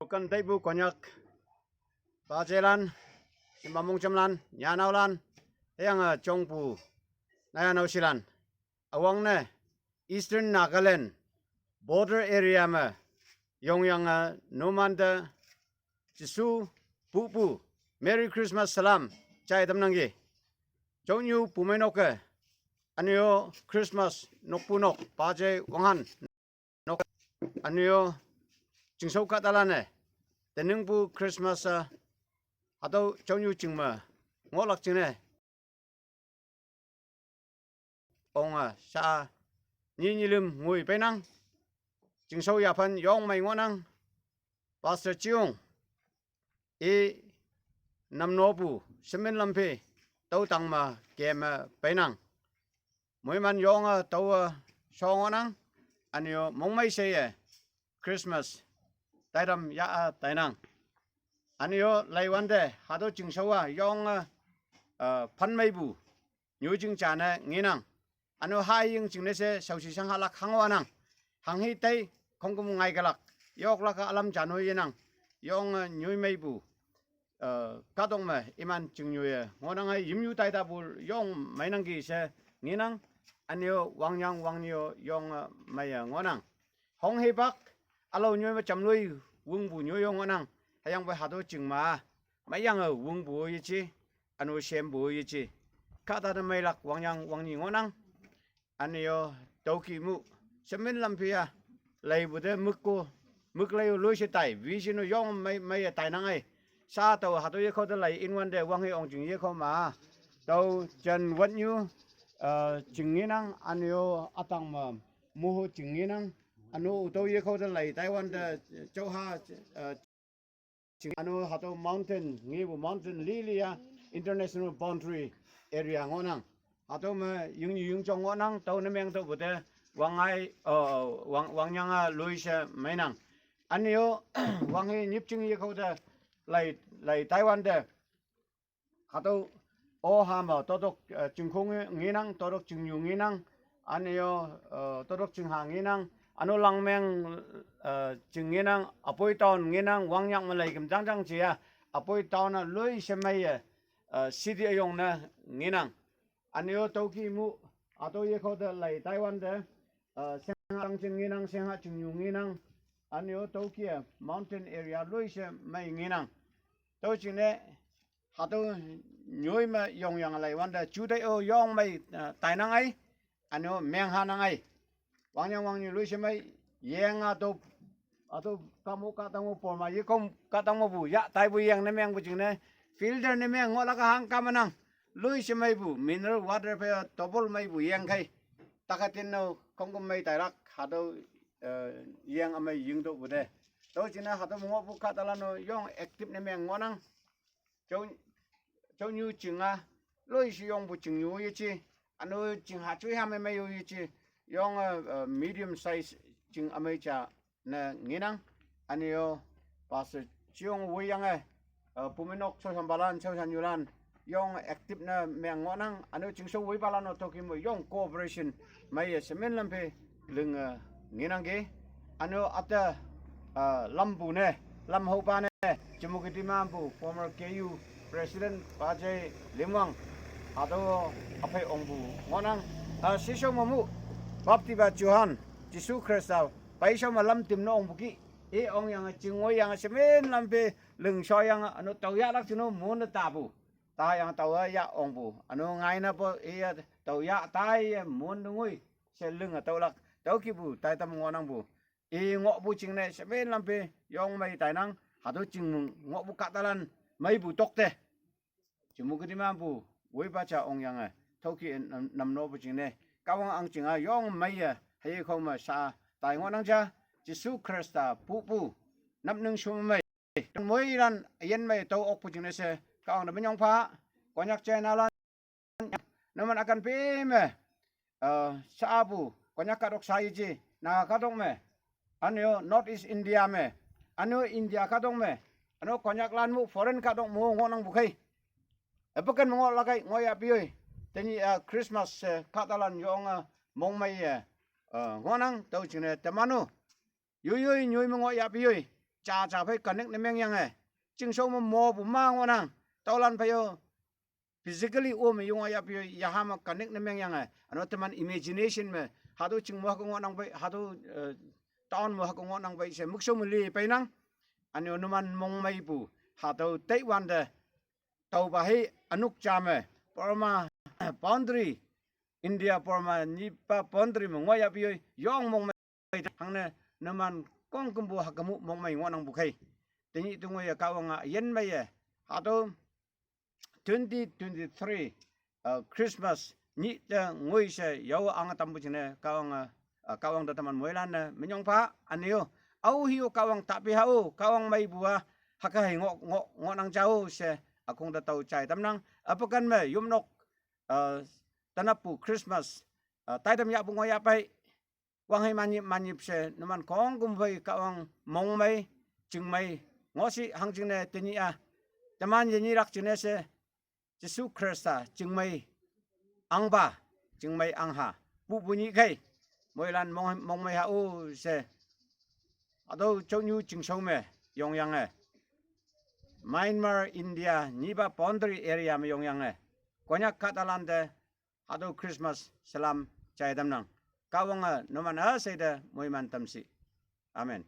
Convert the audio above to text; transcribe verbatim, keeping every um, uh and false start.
Kan taipu Konyak pajelan, imamong jamlan, nyanaolan, hüyange jongpu naya naoshilan. Üwangne Eastern Nagaland border area me yongyange numante Jesu pupu Merry Christmas salam jai tamnangki. Jongnyu pumeinok-e, üne-o Christmas nokpu nok paje wanghan nok, üne-o chingshao kahtalan-e teningpu Christmas-a hatüo jongnyu ching me ngohlak jingne onge sha nyi nyilim ngoi peinang. Chingshao yaphan yong mei ngohnang. Pastor Chiong, i namnopu shemin lamphei tüo tangme keme peinang. Moiman yonge tüowe sho ngohnang. Üne-o mongmei sheye Christmas taitam ya-a tainang. Üne-o leiwante hatüo chingshao-a yonge, eh, phanmeipu nyoijing jane ngenang. Üne-o haying jingne she shaoshi shang halak hangwanang. Hanghi tei khongküm ngaikelak yoklak-a ülam jano yenang. Yonge nyoimeipu, eh, kahtok me iman chingnyuye ngohnange yimnyu taitapu yong meinangki she ngenang. Üne-o wangyang wangnyo yonge meiye ngohnang. Honghipak, ülao nyoi me jamloi wüngpu nyoi yong ngohnang. Hüyangpoi hatüo chingma meiyange wüngpu yeje, üne-o shempu yeje, kahta te meilak wangyang wangnyi ngohnang. Üne-o tüoki mu shemin lamphei-a leipu te mükko, müklei-o loishe tai, vision-o yong mei, meiye tainang ei. Sha tao hatüo yekhao te lei inwante wanghe ongjing yekhao ma tao jan watnyu, eh, ching ngenang. Üne-o ütang me moho ching ngenang. Üne-o tüo yekhao te lei taiwante jaoha, eh, ching, üne-o hatüo mountain ngepu mountain lili-a international boundary area ngohnang. Hatüo me yingnyu yingjong ngohnang, tüo ne meng tüopu te wangngai, eh, wang, wangyange loishe meinang. Üne-o wanghe nyipjing yekhao te lei, lei taiwante hatüo-o ha me totok, eh, chingkhong ngenang, totok chingnyu ngenang, üne-o, eh, totok chingha ngenang, üne-o langmeng, eh, ching ngenang, üpoi town ngenang, wangnyak me lei küm jangjang ja-a, üpoi town-a loishe meiye, eh, city üyong ne ngenang. Üne-o tüoki mu, hatüo yekhao te lei taiwante, eh, shengha tangching ngenang, shengha chingnyu ngenang, üne-o tüoki-e mountain area loishe mei ngenang. Tüo jingne hatüo nyoi me yongyange leiwante jutai-o yong mei, eh, tainang ei, üne-o menghanang ei. Wangyang wangnyi loishe mei, yeng hatüo, hatüo kahmo kahtang mo poma yekom kahtang mopu ya taipu yeng ne mengpu jingne filter ne meng ngohlak-a hangka menang. Loishe meipu mineral water phei-a double meipu yeng khei, takatin-o khongküm mei tailak hatüo, eh, yeng ümei yingtopu te. Tüo jingne hatüo me ngohpu kahtalan-o yong active ne meng ngohnang. Jao, jaonyu ching-a loishe yongpu chingnyu yeje, üne-o chingha joiha me mei-o yeje, yonge, eh, medium size ching ümei ja ne ngenang. Üne-o Pastor Chiong woiyange, eh, pumeinok shaoshanpalan shaoshannyulan yong active ne meng ngohnang. Üne-o chingshao woipalan-o tüoki me yong cooperation meiye shemin lamphei linge ngenangki. Üne-o üte, ah, lampu ne, lamhaopa ne, Chümoukedima mepu former K U president pa jai Limwang, hatüo üphei ongpu ngohnang. Ah, shishao me mu, baptipa Johan, Jesu Khrista peishao me lam tim ne ongpu kih, i ongyange ching ngoiyange shemin lamphei ling shoyange üne-o tao yahlak jingne mon te tapu, tayange taowa yah ongpu, üne-o ngainapo iye tao yah taiye mon te ngoi she linge tüolak. Tüokihpu taitam ngohnangpu, i ngohpu jingne shemin lamphei yong mei tainang. Hatüo ching ngohpu kahtalan meipu tokte Chümoukedima mepu woipa ja ongyange tüoki nam, namnopu jingne Kahwang ahngching-a yong meiye hüyekhao me sha tai ngohnang ja. Jesu Khrista pupu napning shum mei, moilan üyin mei tüo okpu jingne she Kahwang te minyong pha. Konyak chinalan, numan ükan pe me, eh, shapu Konyak kahtok sha yeje, Naga kahtok me, üne-o North East India me, üne-o India kahtok me, üne-o Konyaklan mu foreign kahtok mo ngohnangpu khei, üpeken me ngohlak kei ngohyahpeyoi. Tenyih, eh, Christmas, eh, kahtalan yonge mongmeiye, eh, ngohnang. Tüo jingne teman-o yoiyoi nyoi me ngohyahpeyoi. jaja phei connect ne mengyange. Chingshao me mopu ma ngohnang. Taolan phei-o physically o me yong ayahpei-o yaha me connect ne mengyange. Üno teman imagination me hatüo chingmo hüke ngohnang pei, hatüo town mo hüke ngohnang pei she mükshao me li peinang. Üne-o numan mongmeipu hatüo taiwante taopa hei ünok ja me Burma boundary, India Burma nyipa boundary me ngohyahpei-o yong mongmei hangne numan khongkümpu hüke mu mongmei ngohnangpu khei. Tenyih te ngoiye Kahwange üyin meiye hatüo twenty twenty-three Christmas nyih te ngoi she yao ange tampu jingne Kahwange, Kahwang te teman moilan-e minyong pha. Üne-o aohe-o Kahwang tapi ha-o Kahwang meipu-a hüke hei ngoh ngoh ngohnang jao she ükhong te tao jai tamnang. Üpa ken me yopnok tenappu Christmas taitam yahpu ngohyahpei wang hei manyip manyip she numan khongkümpu phei Kahwang mongmei, chingmei ngohshi hangjingne tenyih-a teman yenyilak jingne she Jesu Khrista chingmei ahngpa, chingmei ahngha pupu nyih khei moilan mong mongmei ha-o she hatüo jaonyu chingshao me yongyange Myanmar India nyipa boundary area me yongyange Konyak kahtalante hatüo Christmas salam jai tamnang. Kahwange numan üshei te moiman tamshi. Amen.